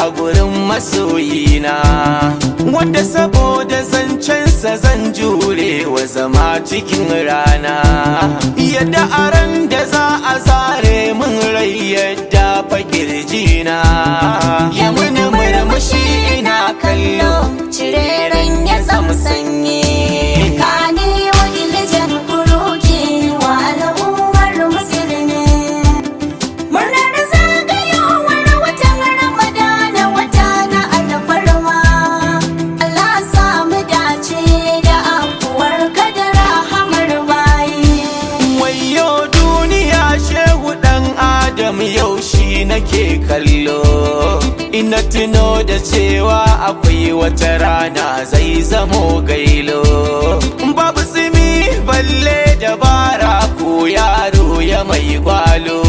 a gurin masoyina, wanda saboda zancensa zan jure wa zama cikin rana. Yadda aran da za a zare mun rai, yadda fa kirjina ya muni murmushi ina kallo, cire ran ya zama sanyi. Kane wa ilijan kuroki wa al'ummar musulmi. Murnar zagayowar watan Ramadana, wata na alfarma. Allah samu dace da afuwar ka da rahamar bayi. Wayo duniya, shehu dan Adam yau shi nake kallo. Ina tuno da cewa akwai wata rana zai zamo gailo. Babu tsimi balle dabara ko yaro ya mai gwalo.